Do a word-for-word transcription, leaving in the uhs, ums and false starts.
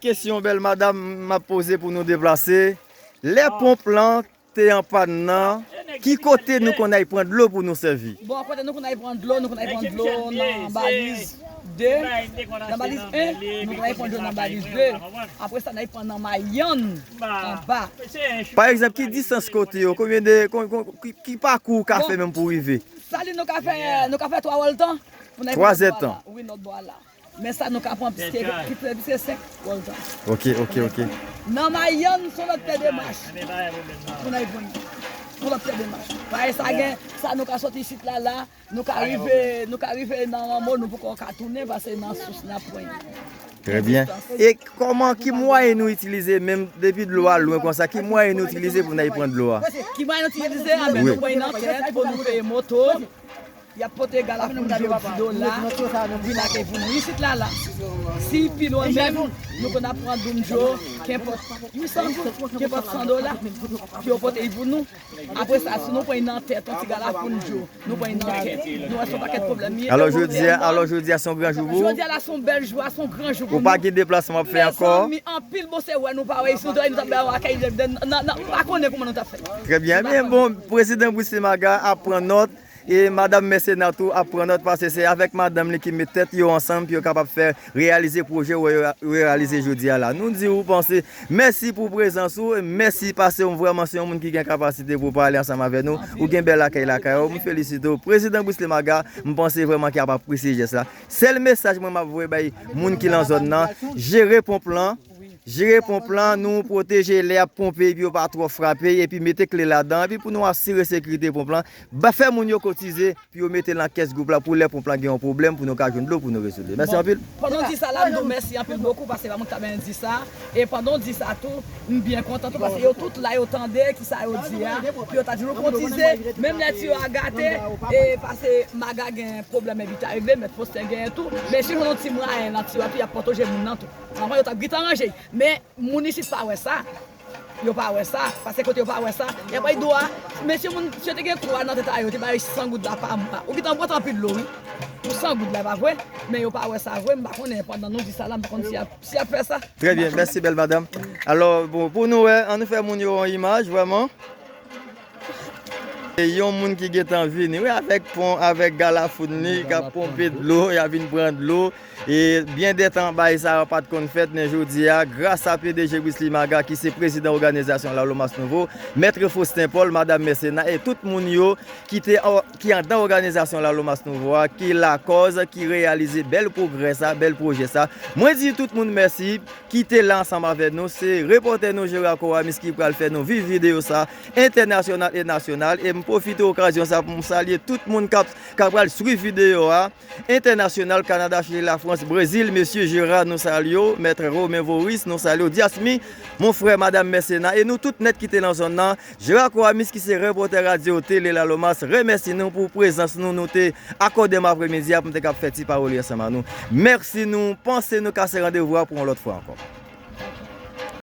Kesyon bèl madanm m ap poze pou nou deplase. Lè ponp lan te an pàn nan, ki kote nou konn al pran dlo pou nou sèvi? Bon, kote nou konn al pran dlo, nou konn al pran dlo nan baliz de. Nan baliz en, nou konn al pran dlo nan baliz de. Apre sa, n al pran nan mayann anba. Pa egzanp, ki distans kote yo? Konbyen de, kon, kon, ki, ki pakou w ka fè menm pou w rive? Sa li nou ka fè, nou ka fè twa wòltan pou n al pran dlo a la. Wi, lòt bò a la. Men sa nou ka pran piske, piske, piske senk wòltan. Ok, ok, ok. Nan mayann, se yon lòt pè demach. Pou n al pran. Yon lòt pè demach. Paske sa gen, sa nou ka soti isit la, la, nou ka rive, nou ka rive nan ranmo, nou poko ka tounen, paske nan sous n ap pran. Trè byen. E kòman, ki mwayen nou itilize, menm depi dlo a lwen konsa, ki mwayen nou itilize pou n al pran dlo a? Ki mwayen nou itilize? Anben, nou pran nan tèt pou nou peye moto. Y ap pote galafoun dlo di do la, vin ak pou nou isit la la. Si pi lwen menm, nou konn ap pran doum dlo, kenpòt uit san goud, kenpòt san dola, pou yo pote pou nou. Apre sa, si nou pran nan tèt, yon ti galafoun dlo, nou pran nan tèt. Nou wè se yon pakèt pwoblèm ye. Alò, jodi a, alò, jodi a, se yon gran jou pou ou? Jodi a la, se yon bèl jou, se yon gran jou pou nou. Ou pa gen deplasman w ap fè ankò? Mezanmi, anpil bon se wè nou pa wè isi, nou t ap bay akèy, nan, nan, m pa konnen kòman nou t ap fè. Trè byen. Ebyen, bon, prezidan Brice Maga ap pran nòt. E madanm Mèsena tou ap pran nòt, paske se avèk madanm li ki met tèt yo ansanm pou yo kapab fè reyalize pwojè yo, yo reyalize jodi a la. Nou di ou panse mèsi pou prezans ou, mèsi paske ou vrèman se yon moun ki gen kapasite pou pale ansanm avè nou. Ou gen bèl akèy lakay ou, m felisite w. Prezidan Brice Lemaga, m panse vrèman ki ap apresye jès la. Sèl mesaj mwen m ap voye bay moun ki lan zòn nan, jere ponp lan, jere ponp lan, nou pwoteje lè y ap ponpe epi yo pa twò frape, epi mete kle ladan, epi pou nou asire sekirite ponp lan, ba fè moun yo kotize pou yo mete l nan kès gwoup la pou lè ponp lan gen yon pwoblèm pou nou ka jwenn dlo pou nou rezoud li. Mèsi anpil. Pandan w di sa la, m di w mèsi anpil bokou, paske se pa mwen ki ta benyen di sa. E pandan w di sa tou, m byen kontan tou, paske yo tout la, yo tande ki sa yo di a, pou yo ta toujou kotize, menm lè tiyo a gate, e paske Maga gen pwoblèm epi ta regle, mèt Fosten genyen tou. Men si yo jwenn yon ti mwayen nan tiyo a tou, y ap pwoteje moun nan tou. Anvan yo t ap gentan ranje. Men moun isit pa wè sa. Yo pa wè sa. Paske kote yo pa wè sa, y ap bay dlo a. Men si moun, si yo te gen twa nan tèt a yo, te bay san goud la pa mwa. Ou gentan bwè anpil dlo, wi. Pou san goud la, pa vre? Men yo pa wè sa vre. M pa konnen, pandan nou di sa la, m pa konn si y ap, si y ap fè sa. Trè byen, mèsi bèl madanm. Alò, bon, pou nou wè, ann nou fè moun yo yon imaj, vrèman. E yon moun ki gentan vini, wi, avèk pon, avèk galafoun li, k ap ponpe dlo, y ap vin pran dlo. E byen dè tan bagay sa yo pa t konn fèt, men jodi a, gras a P D G Brice Lemaga, ki se prezidan òganizasyon Lalomas Nouvo, Mèt Fosten Paul, madanm Mèsena, e tout moun yo ki te, ki andan òganizasyon Lalomas Nouvo a, ki lakòz, ki reyalize bèl pwogrè sa, bèl pwojè sa. Mwen di tout moun mèsi. Ki te la ansanm avè nou, se repòtè nou Gerard Coramis ki pral fè nou viv videyo sa entènasyonal e nasyonal. E m pwofite okazyon sa pou m salye tout moun k ap, k ap pral swiv videyo a, entènasyonal, Kanada, Chili, Lafrans, Brezil. Mesye Gerard, nou salye w. Mèt Romain Voris, nou salye w. Diasmi, mon frè, madanm Mèsena, e nou tout nèt ki te lan zòn nan. Gerard Coramis, ki se repòtè radyo tele Lalomas, remèsye nou pou prezans nou, nou te akòde m apremidi a pou m te kab fè ti pawòl yo ansanm a nou. Mèsi nou, panse nou kase randevou a pou yon lòt fwa ankò.